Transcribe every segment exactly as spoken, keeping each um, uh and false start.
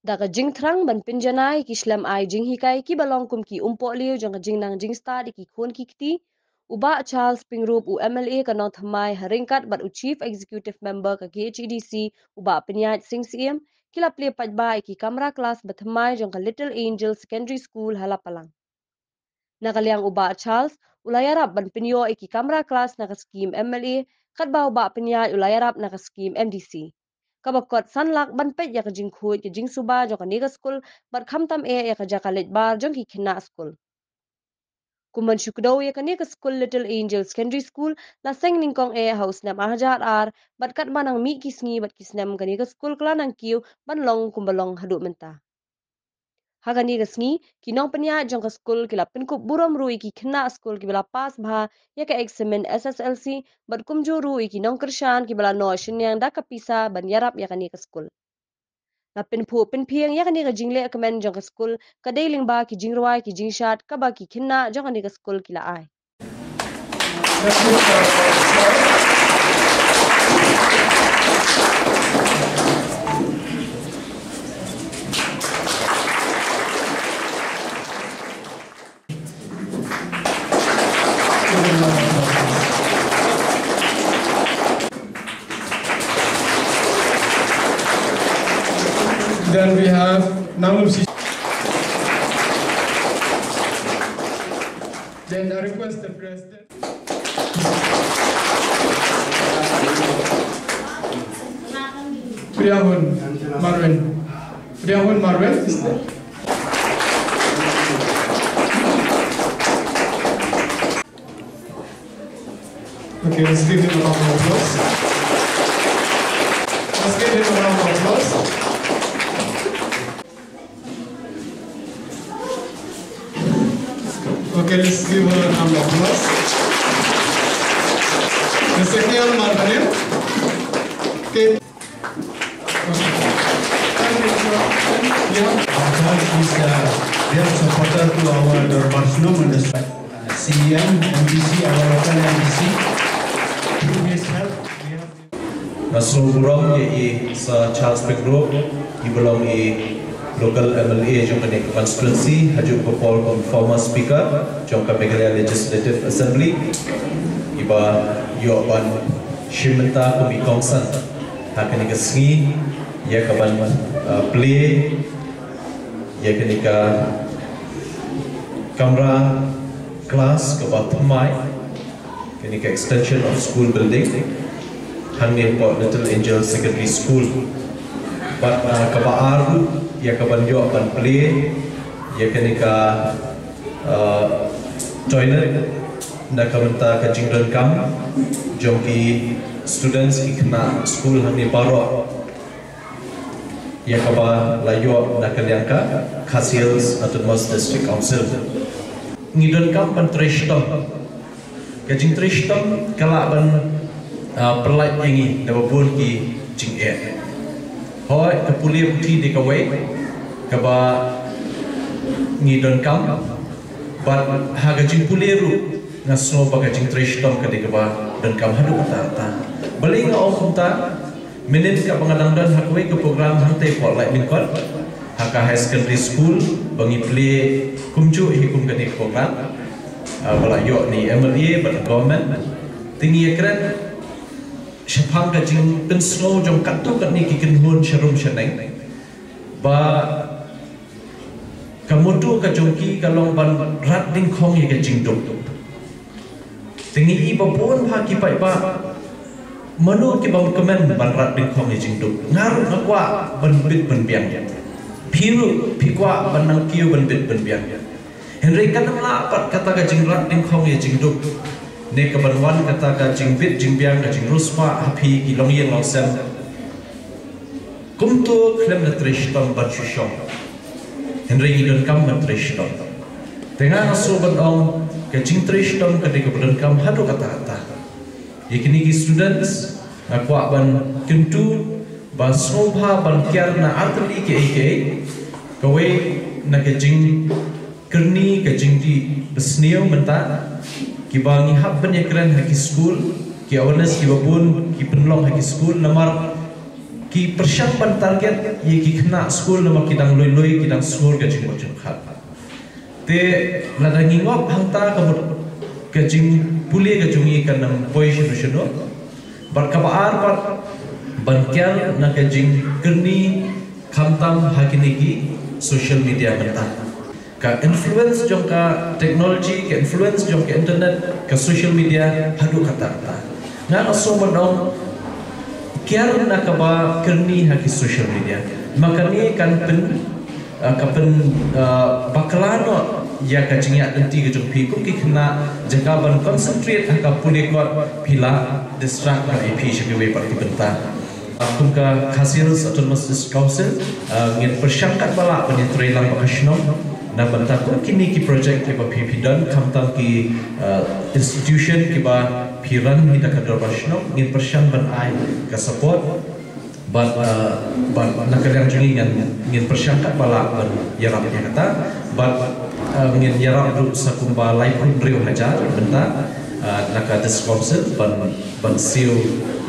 Da ka jingthrang ban pynjanai ki shlem ai jinghikai kiba long kum ki umpohliew jong ka jingnang jingstad ïa ki khun ki kti, u Bah Charles Pyngrope, u M L A ka Nongthymmai ha ryngkat bad u Chief Executive Member ka K H A D C, u Bah Pynïaid Sing Syiem, ki la plie paidbah ïa ki kamra klas ba thymmai jong ka Little Angel Secondary School ha Lapalang. Na ka liang u Bah Charles u la ïarap ban pynïoh ïa ki kamra klas na ka skhim M L A, katba u Bah Pynïaid u la ïarap na ka skhim M D C, kaba kot san lak ban peit ïa ka jingkhuid ka jingsuba jong kane ka skul bad khamtam eh ïa ka jaka leit bar jong ki khynnah skul. Kum ban shu kdew ïa kane ka skul, Little Angel Secondary School la seng nyngkong eh ha u snem ar hajar ar, bad katba nang mih ki sngi bad ki snem kane ka skul ka la nang kiew ban long kumba long haduh mynta. Ha kane ka sngi, ki nongpynïaid jong ka skul ki la pynkup burom ruh ïa ki khynnah skul kiba la pass bha ïa ka eksamin S S L C, bad kumjuh ruh ïa ki nongkyrshan kiba la noh synñiang da ka pisa ban ïarap ïa kane ka skul. La pynphuh pynphieng ïa kane ka jingleh kmen jong ka skul, ka dei lyngba ki jingrwai ki jingshad kaba ki khynnah jong kane ka skul ki la ai. Then we have Nangum Sisha. Then I request the president. Priahun Marwin. Priahun Marwin, sister. Okay, let's give him a round of applause. Let's give him a round of applause. Okay, let's give her a round of applause. Ezekiel Margaret. Okay. Thank you, sir. Yeah. Our church is a real supporter to our Dorbar Shnong and the C E M, M D C, our local M D C. Through his help, we have Nga sngewburom ïa i Sir Charles Pyngrope, iba long i local M L A jong kane ka constituency, ha juh ka por kum former speaker jong ka Meghalaya Legislative Assembly, iba ïoh ban shim bynta kum i kongsan ha kane ka sngi ïa ka ban, uh, plie ïa kane ka kamra klas kaba thymmai, kane ka extension of school building hangne hapoh Little Angel Secondary School. Bad, uh, kaba ar ruh ïa ka ban ïoh ban plie ïa kane ka, uh, toilet na ka bynta ka jingdonkam jong ki students, ki khynnah skul hangne baroh, ïa kaba la ïoh na ka liang ka Khasi Hills Autonomous District Council. Ngi donkam ban trei shitom. Ka jingtrei shitom ka lah ban, ah, pyllait ïa ngi na ba bun ki jingeh. Hooid, ka pule puthi dei kawei kaba ngi donkam, bad ha ka jingpule ruh nga sngew ba ka jingtrei shitom ka dei kaba donkam haduh katta katta. Balei nga ong kumta? Mynhynnin kaba nga dang don ha kawei ka program hangtei hapoh Laitlyngkot, ha ka high secondary school, ba ngi plie kumjuh hi kum kane ka program, ah, ba la ïoh na i M L A bad government. Te ngi ïakren shaphang ka jingpynsngew jong katto katne ki kynhun sharum shaneng ba ka motto ka jong ki ka long ban rat dyngkhong ïa ka jingduk. Te ngi i ba bun bha ki paidbah, mano ki bym kmen ban rat dyngkhong ïa jingduk? Nga ruh nga kwah ban bit ban biang. Phi ruh phi kwah ban nang kiew ban bit ban biang. Hynrei kan ym lah pat kata ka jingrat dyngkhong ïa jingduk, ne ka ban wan kata ka jingbit jingbiang, ka jingriewspah ha phi ki longïing longsem. Kumto khlem da trei shitom ban shu shong. Hynrei ngi donkam ban trei shitom. Te nga nga sngew ban ong ka jingtrei shitom ka dei kaba donkam haduh katta katta. Ïa kine ki students nga kwah ban kyntu ba sngewbha ban kiar na artylli kiei kiei. Kawei na ka jing kyrni, ka jingdih basniew mynta, kiba ngi hap ban ïakren ha ki skul, ki awareness kiba bun ki pynlong ha ki skul, namar Ki pyrshang ban target ïa ki khynnah skul namar ki dang lui lui, ki dang sngur ka jingmut jingpyrkhat. Te lada ngi ngop hangta ka mut ka jingpule ka jong ngi kan ym poi shano shano. Bad kaba ar pat ban kiar na ka jingkyrni khamtam ha kine ki social media mynta. Ka influence jong ka technology, ka influence jong ka internet, ka social media haduh katta katta. Nga nga sngewbha ban ong kiar na kaba kyrni ha ki social media. Ma kane kan pyn, uh, ka pyn, uh, bakla noh ïa ka jingïaid lynti ka jong phi kum ki khynnah, jaka ban concentrate ha ka pule kot phi la distract noh ïa phi sha kiwei pat ki bynta. Kum ka Khasi Hills Autonomous District Council, uh, ngin pyrshang katba lah ban ïatreilang bad ka shnong na bynta kum kine ki project kiba phi phi don, khamtam ki, uh, institution kiba phi run hi da ka dorbar shnong, ngin pyrshang ban ai ka support. Bad, uh, bad na ka liang jong ngi ngin, ngin pyrshang katba lah ban ïarap ïa kata. Bad, uh, ngin ïarap ruh sa kumba laiphew hynriew hajar bynta, uh, na ka District Council ban ban siew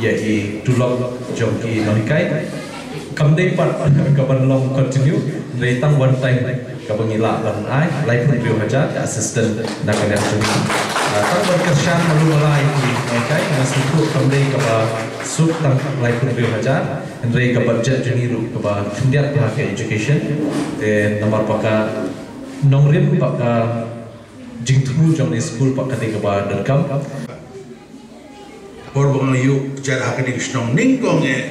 ïa i tulop jong ki nonghikai. Kam dei pat ka ban long continue, dei tang one time kaba ngi lah ban ai laiphew hynriew hajar ka assistant na ka liang jong ngi. Ah, tang ban kyrshan malu mala ïa ki nonghikai, nga sngewthuh kam dei kaba suk tang laiphew hynriew hajar, hynrei ka budget jong ngi ruh kaba khyndiat ha ka education. Te namar ba ka nongrim bad ka jingthmu jong kane ka skul pat ka dei kaba donkam. Por ba nga ïoh jad ha kane ka shnong nyngkong eh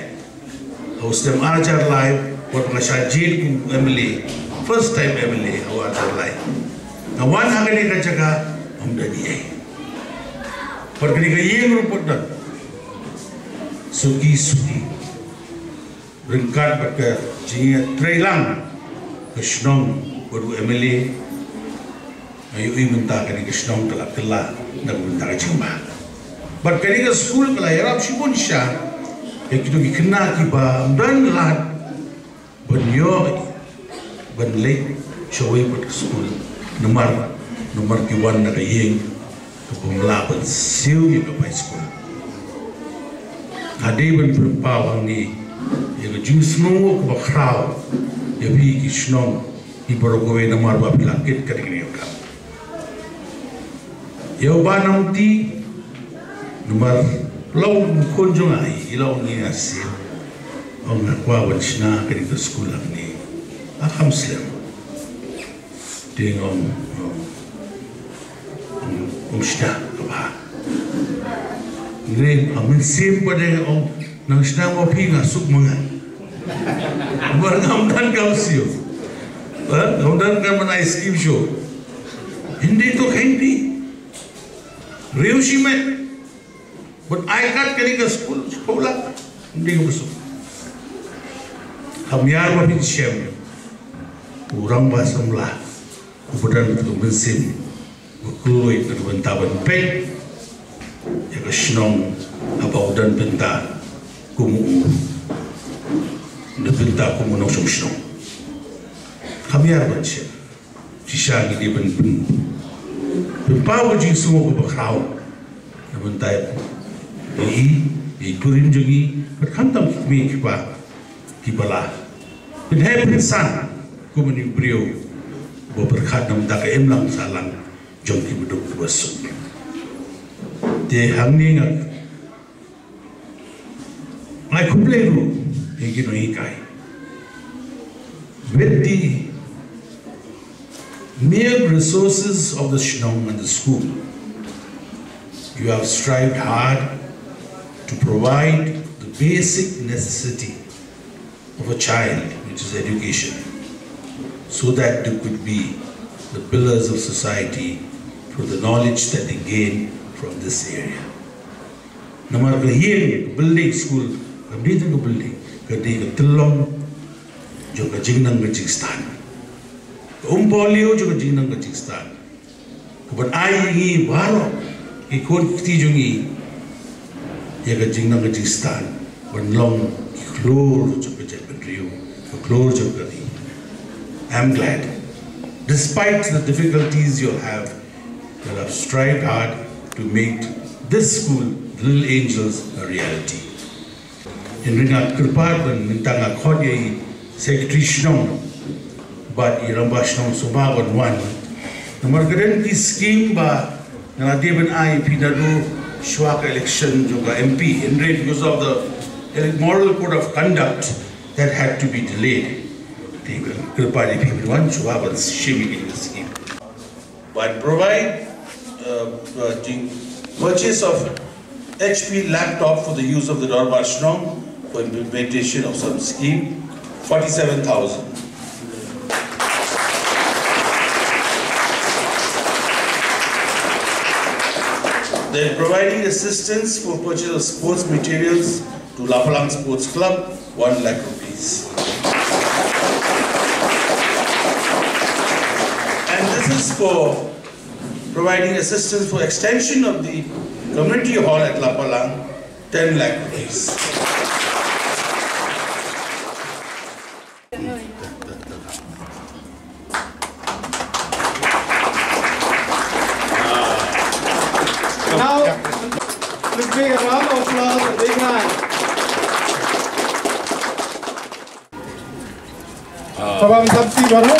ha u snem ar hajar lai, por ba nga shah jied kum MLA, first time MLA ha u ar hajar lai. Nga wan ha kane ka jaka, ym don eiei. Por kane ka ïing ruh pat don suki suki. Ryngkat bad ka jingïatreilang ka shnong bad u MLA, nga ïohi mynta kane ka shnong ka la kylla na ka bynta ka jingbha. Bad kane ka skul ka la ïarap shibun sha ïa kito ki khynnah kiba ym don lad ban ïoh ban leit sha kawei pat ka skul namar, namar ki wan na ka ïing kaba ym lah ban siew ïa ka bai skul. Nga dei ban pynpaw hangne ïa ka jingsngewnguh kaba khraw ïa phi ki shnong, phi baroh kawei namar ba phi la kit ka dei ka kam. Ïa u Bah Nongti, namar la u khun jong nga, i la ong ïa nga shisien, ong nga kwah ban shna kane ka skul hangne. Nga kham slem. Te nga ong, ong, ong, ong shna kaba. Hynrei ha mynsiem pat nga ong nang shna ma phi nga suk ma nga. Namar ngam don kam siew. Ha? Ngam don kam ban ai scheme show. Hynrei to kheiñ phi. Riew shimet. Ban ai kat kane ka skul shiphew lak. Ym dei kaba suk. Kham ïar ba phin shem. U rangbah samla uba don ka mynsiem ba khlaiñ na ka bynta ban peit ïa ka shnong haba u don bynta kum u, na bynta kum u nongshong shnong. Kham ïar ban shem. Shisha ngi dei ban pyn, pynpaw ka jingsngew kaba khraw na bynta ïa i, ïa i kurim jong ngi, bad khamtam ki kmie ki kpa kiba la pynheh pynsan kum une u briew uba pyrkhat na bynta ka imlang sahlang jong kiba duk kiba suk. Te hangne nga Nga khublei ruh ïa ki nonghikai. With the mere resources of the shnong and the school, you have strived hard to provide the basic necessity of a child, which is education, so that they could be the pillars of society through the knowledge that they gain from this area. Namar ka ïing, ka building school, kam dei tang ka building, ka dei ka tyllong jong ka jingnang ka jingstad. Ka umpolio jong ka jingnang ka jingstad. Ka ban ai ïa ngi baroh ki khun ki kti jong ngi ïa ka jingnang ka jingstad ban long ki khlur jong ka jaitbynriew, ki khlur jong ka ri. I'm glad, despite the difficulties you'll have, that have strived hard to make this school, the Little Angels, a reality. Hynrei nga kyrpad ban mynta nga khot ïa i Secretary Shnong bad i Rangbah Shnong sngewbha ban wan. Namar ka don ki skim ba nga la dei ban ai phi naduh shuwa ka election jong ka M P, hynrei because of the ele- moral code of conduct that had to be delayed. Te nga kyrpad ïa phi ban wan shuwa ban shim ïa ki skim. But provide uh, uh, the purchase of H P laptop for the use of the Dorbar Shnong for implementation of some scheme, forty-seven thousand. Then providing assistance for purchase of sports materials to Lapalang Sports Club, one lakh rupees. And this is for providing assistance for extension of the community hall at Lapalang, ten lakh rupees. Now, let's make a round of applause for Big Hand. Sabam Sabti Baru.